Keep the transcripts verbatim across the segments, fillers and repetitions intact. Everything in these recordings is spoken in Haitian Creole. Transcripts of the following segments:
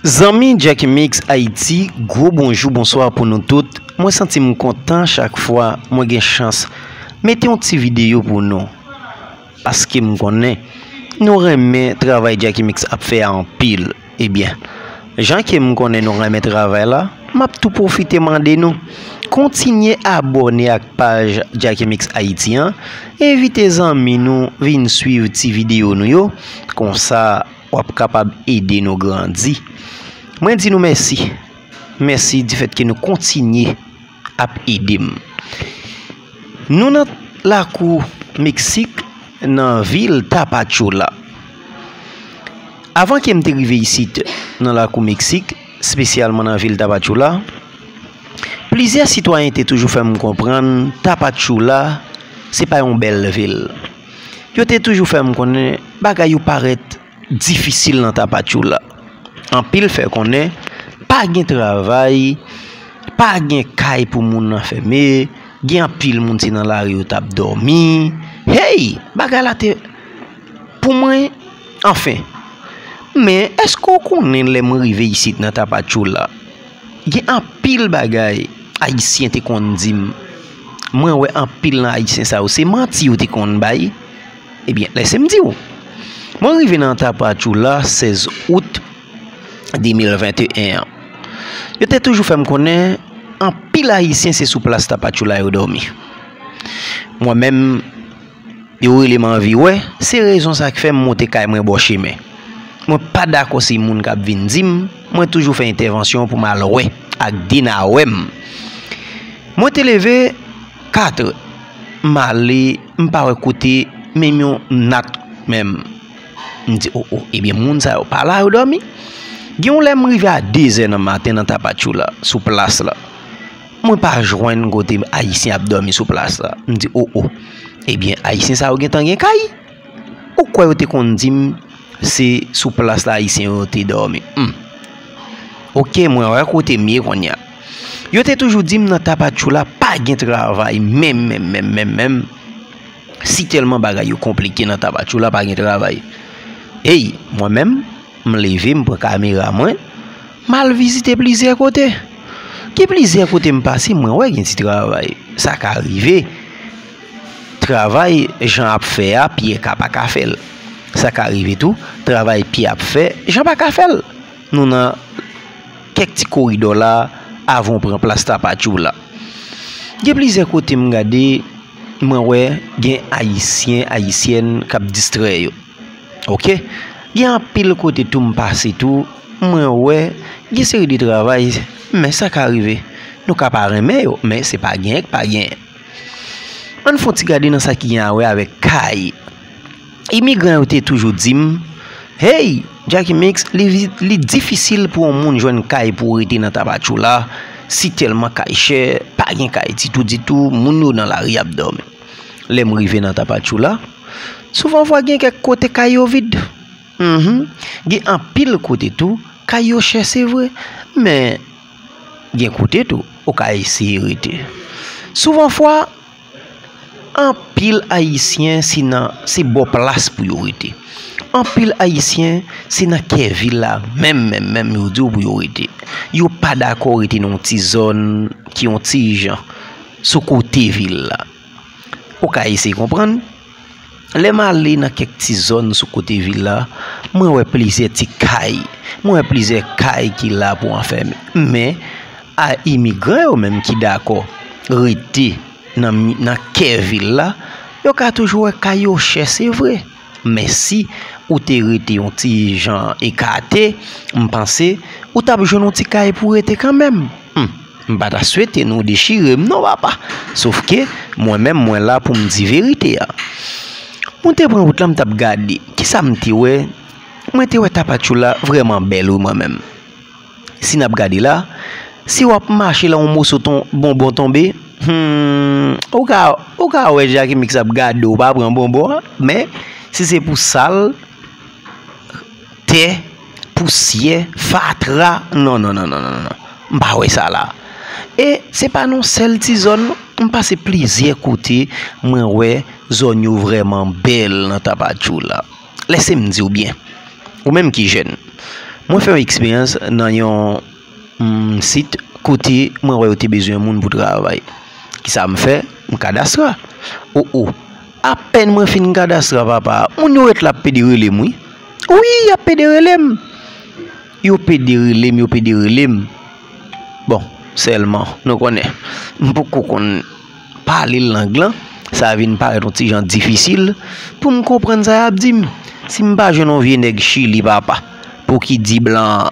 Zanmi Jacky Mix Haïti, gwo bonjou, bonswa pou nou tout. Mwen santi m kontan chak fwa mwen gen chans mete yon ti videyo pou nou. Paske m konnen nou renmen travay Jacky Mix ap fè a anpil. Ebyen, jan ke m konnen nou renmen travay la, m ap tou pwofite mande nou, kontinye abòne ak paj Jacky Mix Haïti an, envite zanmi nou vin swiv ti videyo nou yo, konsa w ap kapab ede nou grandi. Mwen di nou mèsi. Mèsi difèt ke nou kontinye ap ede m. Nou nan lakou Meksik, nan vil Tapachula. Avan ke m te rive isit nan lakou Meksik, espesyalman nan vil Tapachula, plizyè sitwayen te toujou fè m konprann Tapachula se pa yon bèl vil. Yo te toujou fè m konnen bagay yo parèt difisil nan Tapachula. Anpil fè konnen pa gen travay, pa gen kay pou moun nan fèmen, gen anpil moun se nan lari yo t ap dòmi. Hey! Bagay la te, pou mwen, anfen. Men, èske w konnen lè m rive isit nan Tapachula, gen anpil bagay Ayisyen te konn di m. Mwen wè anpil nan Ayisyen sa yo, se manti yo te konn bay. Ebyen, lèse m di w. Mwen rive nan Tapachula sèz out de mil venteyen an. Yo te toujou fè m konnen anpil Ayisyen se sou plas Tapachula yo dòmi. Mwen menm, yo rele m anvi wè, se rezon sa k fè m monte kay mwen bò chemen. Mwen pa dakò se moun k ap vin di m, mwen toujou fè entèvansyon pou m al wè ak de nawè m. Mwen te leve kat è, m ale, m pa wè kote, menm yon nat menm. M di, o, o, ebyen moun sa yo pa la, yo dòmi. Gen yon lè m rive a de zè nan maten nan Tapachula, sou plas la. Mwen pa jwenn kote Ayisyen ap dòmi sou plas la. M di, o, o, ebyen Ayisyen sa yo gentan gen kay. Ou kwè yo te konn di m se sou plas la Ayisyen yo te dòmi? Hmm. Oke, mwen wè kote m ye kounye a. Yo te toujou di m nan Tapachula pa gen travay, menm, menm, menm, menm, menm. Si tèlman bagay yo konplike nan Tapachula, pa gen travay. Ey, mwen menm, m leve, m pran kamera mwen, m al vizite plizyè kote. Gen plizyè kote m pase, mwen wè gen ti travay. Sa ka rive. Travay Jan ap fè a, Pyè ka pa ka fè l. Sa ka rive tou, travay Pyè ap fè, Jan pa ka fè l. Nou nan kèk ti koridò la, avan w pran plas Tapachula. Gen plizyè kote m gade, mwen wè gen Ayisyen, Ayisyèn k ap distrè yo. Oke? Gen anpil kote tou m pase tou, mwen wè gen seri de travay, men sa ka rive. Nou ka pa renmen yo, men se pa genyen k pa genyen. Ann fè yon ti gade nan sa ki gen a wè avèk kay. Imigran yo te toujou di m, hey, Jacky Mix, li, li difisil pou yon moun jwenn kay pou rete nan Tapachula, si tèlman kay chè, pa gen kay ditou, ditou, moun yo nan lari ap dòmi. Lè m rive nan Tapachula, souvan fwa gen kèk kote kay yo vid. Mhm. Gen anpil kote tou, kay yo chè, se vre, men gen kote tou, ou ka eseye rete. Souvan fwa, anpil Ayisyen se nan, se bò plas pou yo rete. Anpil Ayisyen se nan kè vil la, menm, menm, menm, yo di w pou yo rete. Yo pa dakò rete nan yon ti zòn ki yon ti jan sou kote vil la. Ou ka eseye konprann? Lè m ale nan kèk ti zòn sou kote vil la, mwen wè plizyè ti kay. Mwen wè plizyè kay ki la pou anfèmen. Men, a imigran yo menm ki dakò rete nan mi-, nan kè vil la, yo ka toujou wè kay yo chè, se vre. Men si ou te rete yon ti jan ekate, m panse ou t ap jwenn yon ti kay pou rete kanmenm. Hmm, m pa ta swete nou dechire m non, papa. Sofke, mwen menm, mwen la pou m di verite a. Mwen te pran wout la, m t ap gade. Kisa m te wè? Mwen te wè Tapachula vrèman bèl, wi, mwen menm. Si n ap gade la, si w ap mache la, yon moso ton-, bonbon tonbe, hmm, ou ka, ou ka wè Jacky Mix ap gade w, pa pran bonbon an, men si se pou sal, tè, pousyè, fatra, non, non, non, non, non, non. M pa wè sa la. E se pa nan sèl ti zòn, non. M pase plizyè kote, mwen wè zòn yo vrèman bèl nan Tapachula. Lèse m di w byen, ou menm ki jèn, Mwen fè yon eksperyans nan yon mm, sit kote mwen wè yo te bezwen moun pou travay. Kisa m fè? M kadastra. O o. Apèn mwen fin kadastra, papa, moun yo ret la ap pede rele m, wi. Wi, y ap pede rele m. Yo pede rele m, yo pede rele m. Bon, sèlman, nou konnen, m poko konn pale lang lan, sa vin parèt yon ti jan difisil pou m konprann sa y ap di m. Si m pa jwenn yon vye nèg Chili, papa, pou ki di blan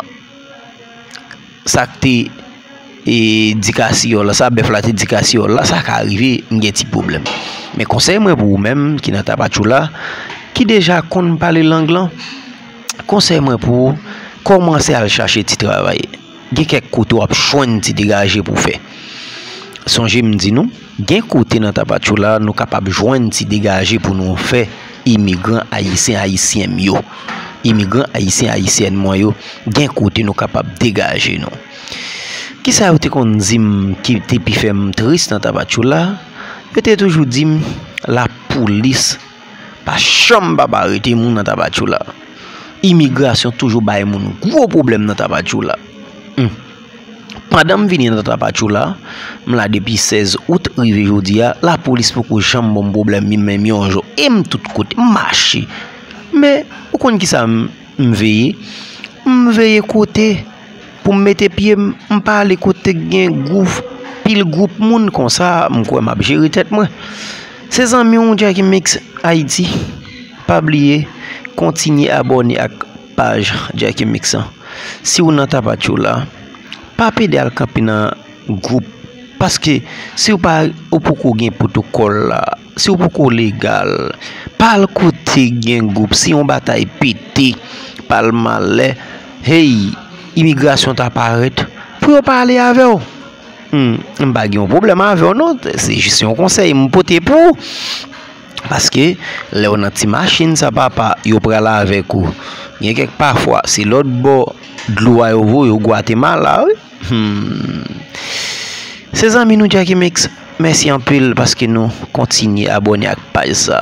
sa k te e, di kasiyòl la, sa bèf la te di kasiyòl la, sa ka rive, m gen ti pwoblèm. Men konsèy mwen pou ou menm ki nan Tapatchoula, ki deja konn pale lang lan, konsèy mwen pou ou, kòmanse al chache ti travay. Gen kèk kote w ap jwenn ti degaje pou fè. Sonje m di nou, gen kote nan Tapatchoula nou kapab jwenn ti degaje pou nou fè, imigran ayisyen, ayisyen m yo. Imigran ayisyen, ayisyèn mwen yo, gen kote nou kapab degaje nou. Kisa yo te konn di m ki te pi fè m tris nan Tapatchoula? Yo te toujou di m lapolis pa janm p ap arete moun nan Tapatchoula. Imigrasyon toujou bay moun gwo pwoblèm nan Tapatchoula. Hmm. Pandan m vini nan Tapatchoula, m la depi sèz out rive jodi a, lapolis poko janm ban m pwoblèm, menm yon jou. E m tout kote, m mache. Men, ou konn kisa m, m veye? M veye kote pou m mete pye m, m pa ale kote k gen gwoup, pil gwoup moun konsa, m kwè m ap jere tèt mwen. Se zanmi w Jacky Mix Ayiti. Pa bliye, kontinye abòne ak paj Jacky Mix lan. Si w nan Tapatchoula, pa pede al kanpe nan gwoup, paske si w pa, ou poko gen pwotokòl la, si w poko legal, pa al kote gen gwoup, si yon batay pete, pa al malè, hey, imigrasyon ta parèt pou yo pale avè w. Hmm, m pa gen yon pwoblèm avè w non, se jis yon konsèy m pote pou ou. Paske lè w nan ti machin sa, papa, yo pral avèk ou. Gen kèk pafwa, se lòt bò dlo a yo voye w, Gwatemala, wi. Hmm. Se zanmi nou Jacky Mix, mèsi anpil paske nou kontinye abòne ak paj sa.